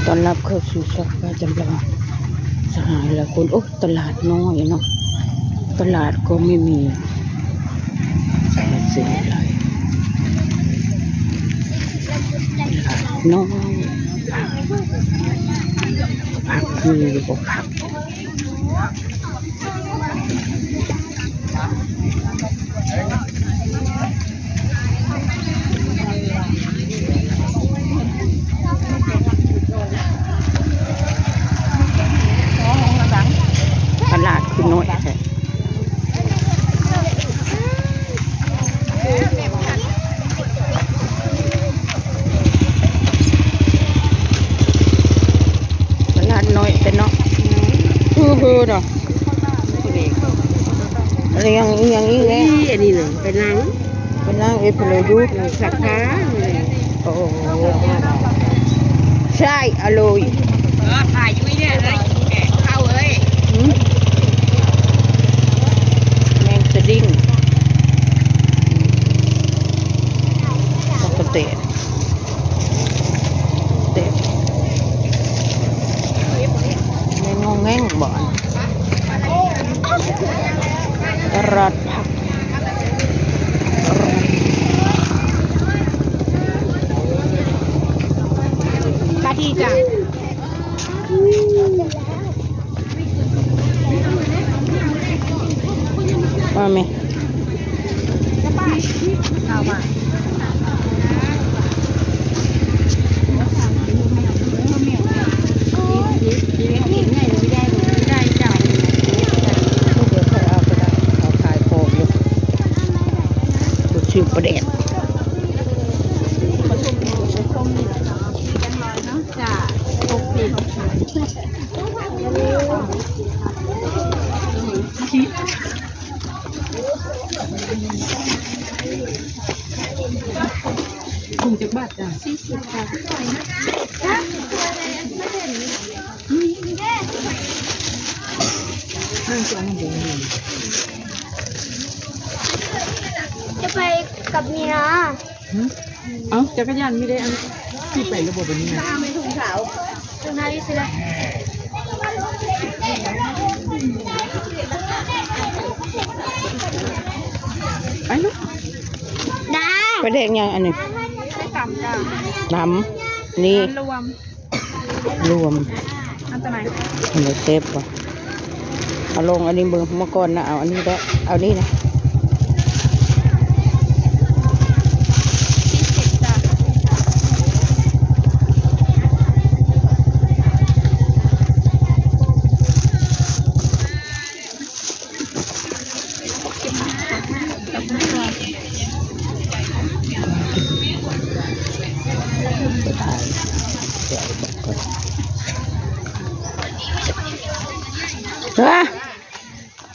ຕ້ອນຮັບເຂົ້າສູ່ຊ່ອງປ້າຈຳລອງສະຫາຍຫຼາຍຄົນ. ໂອ້ ຕະຫຼາດນ້ອຍເນາະ, ຕະຫຼາດກໍໄມ່ມີ ຕະຫຼາດນ້ອຍ ຜັກມີຢູ່ບໍ່? ຜັກ ຕະຫຼາດຄືນ້ອຍແທ້. ຕະຫຼາດນ້ອຍແຕ່ເນາະ. ຄືໆ ເນາະ. ອັນນີ້ຫຍັງ ອີ່ຫຍັງອີກແລ້ວ? ອັນນີ້ນະ ໄປລ້າງ ໄປລ້າງເຮັດພະໂລຢູ່ ຊັກຜ້າ. ໂອ້ ໃຊ່ອາໂລຍ ເອີ ຖ່າຍຢູ່ເລີຍ ເຂົ້າເອີຍ. ຫືມ ແມງສະດິງ ປະກະເຕດ ແມ່ນງອງແງງບໍ່? ຕະຫຼາດຜັກ ກະດີຈ້ະ. ມາແມ່ ຊາວບາດ. ດຽວຄ່ອຍເອົາກໍໄດ້ ເອົາຂາຍຂອງຢູ່ ບໍ່ຊື້ປາແດກ. ຈ້າ ຫົກສິບ. ຖົງຈັກບາດຈ້ະ? ສີ່ສິບ ຈ້ະ. ຈະໄປກັບເມຍ. ຫືມ ເອົ້າ ຈັກກະຍານມີໄດ້ອັນ ຂີ່ໄປແລ້ວບໍ່ບັດນີ້ນະ? ໄປລູກ. ໄປແດກຫຍັງອັນນີ້? ຕຳ ນີ້ ລວມ ລວມ ອັນຕະໄນ ອັນນີ້ແຊບບໍ່? ເອົາລອງອັນນີ້ເບິ່ງ ເມື່ອກ່ອນນະ ເອົາອັນນີ້ແຫຼະ ເອົານີ້ນະ.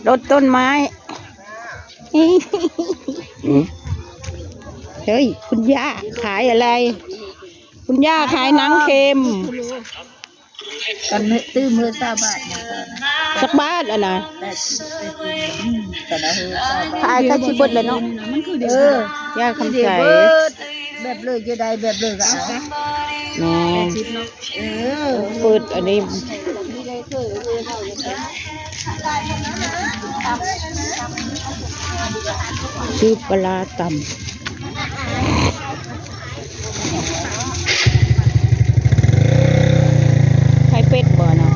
ລົດຕົ້ນໄມ້. ເຮີ້ຍ ຄຸນຍ່າຂາຍອະໄລ? ຄຸນຍ່າຂາຍໜັງເຂັມ. ກັນ ຕື້ມືຊາວບາດ. ຈັກບາດອັນນະ? ແປດສິບ. ອືມ ຂາຍໃກ້ຊິເບິດແລ້ວເນາະ. ເອີ ຍ່າຄຳໃສ ແບບເລີຍຈະໄດ້ ແບບເລີຍກໍເອົາ. ແມ່ນ ເປີດອັນນີ້ ຊື້ປາຮ້າຕຳ. ໄຂ່ເປັດບໍ່ເນາະ?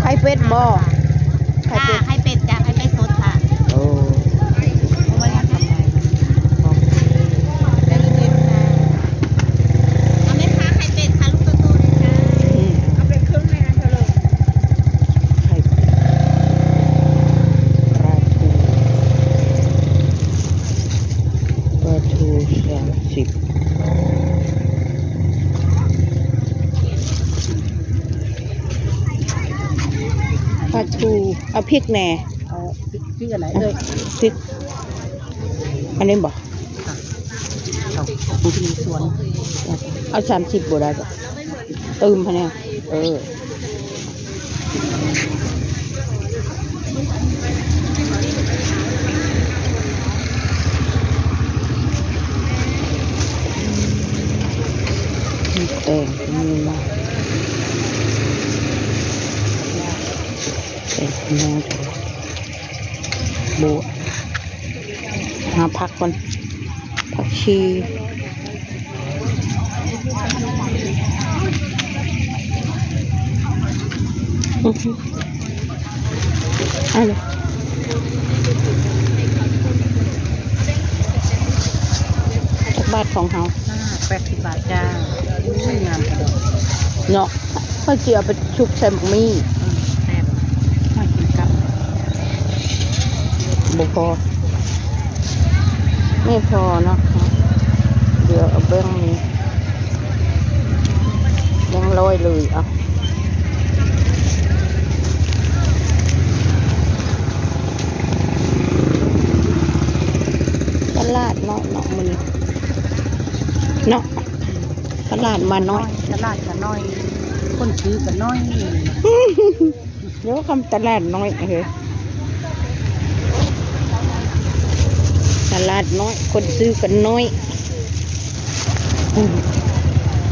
ໄຂ່ເປັດບໍ່? ໄຂ່ເປັດ ໄຂ່ເປັດຈ້ະ ໄຂ່ເປັດສົດຄ່ະ. ໂອ້ ເອົາໄວ້ທຳໄມ? ເອົາແມ່ຄ້າໄຂ່ເປັດຄ່ະ ລູກໂຕໆເລີຍຈ້າ. ອືມ ເອົາເປັນເຄິ່ງແມ່ນເທື່ອເລີຍ. ໄຂ່ ປາທູ ປາທູສາມສິບ. ປາທູ ເອົາພິກແດ່. ເອົາພິກ ພິກອັນໃດເອີຍ? ພິກ ອັນນີ້ບໍ່? ເອົາສາມສິບບໍ່ໄດ້ບໍ່? ຕື່ມຫັ້ນແຫຼະ ເອີ. ເ ແຕງກໍມີເນາະ ແຕງກໍມີ ບົວ ຫາຜັກກ່ອນ ຜັກຊີ ອື ອັນນີ້ ຈັກບາດຂອງເຮົາ? ອ່າ ແປດສິບບາດຈ້າ. ໂອ້ຍ ງາມແທ້ດອກ ເນາະ. ຂ້ອຍຊິເອົາໄປຊຸບໃສ່ໝາກມີ້. ເອີ ແຊບ ມາກິນກັບ ບໍ່ພໍ ໄມ່ພໍເນາະ. ດຽວເອົາແບ່ງນີ້ ແບ່ງຮ້ອຍເລີຍ ເອົາ ຕະຫຼາດເນາະ ເນາະ ມື້ນີ້ເນາະ ຕະຫຼາດມານ້ອຍ ຕະຫຼາດກໍນ້ອຍ ຄົນຊື້ກໍນ້ອຍ. ໂຍ ຄຳຕະຫຼາດນ້ອຍເຮີ້ຍ ຕະຫຼາດນ້ອຍ ຄົນຊື້ກໍນ້ອຍ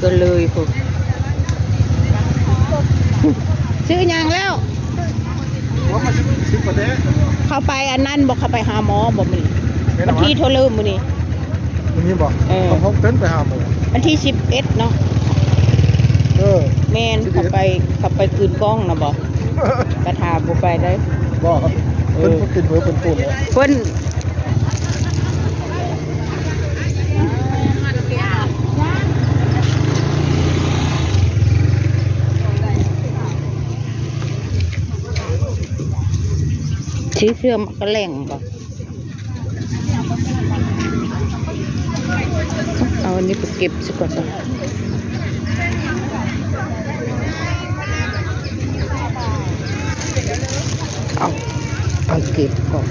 ກໍເລີຍພຸ້ນ. ຊື້ຫຍັງແລ້ວ? ເຂົ້າໄປອັນນັ້ນບໍ່? ເຂົ້າໄປຫາໝໍບໍ່ມື້ນີ້? ວັນທີເທົ່າເລີ່ມມື້ນີ້? ມື້ນີ້ບໍ່? ເອີ ເຮົາເພິ່ນໄປຫາໝໍ ວັນທີສິບເອັດເນາະ. ເອີ ແມ່ນ ສິບເອັດ ເຂົ້າໄປ ເຂົ້າໄປຄືນກ້ອງນະບໍ່? ກະຖາບໍ່ໄປໄດ້ບໍ່? ເອີ ເພິ່ນເປັນເບີເປັນໂຕແລ້ວ ເພິ່ນ ຊິເຊື່ອໝາກກະແຫຼງບໍ່? ເອົາອັນນີ້ໄປເກັບຊະກ່ອນ. ເອົາ ເອົາເກັບກ່ອນ.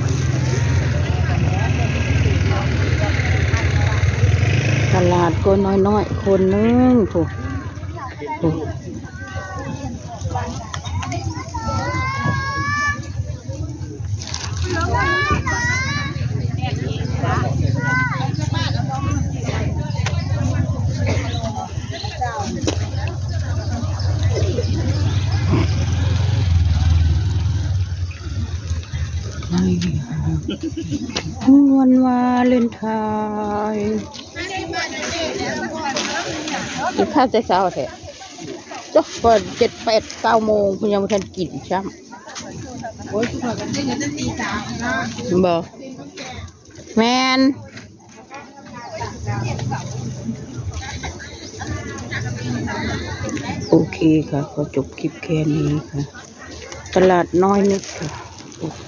ຕະຫຼາດກໍນ້ອຍໆ ຄົນໜຶ່ງພຸ້ນ ພຸ້ນ. ວັນວາເລັນທາຍ ກິນເຂົ້າແຕ່ເຊົ້າແທ້. ໂອ້ ກໍເຈັດ ແປດ ເກົ້າໂມງພຸ້ນ ຍັງບໍ່ທັນກິນຊ້ຳ. ບໍ່ ແມ່ນ ໂອເຄຄ່ະ ຂໍຈົບຄລິບແຄ່ນີ້ຄ່ະ. ຕະຫຼາດນ້ອຍນິດຄ່ະ. ໂອເຄ.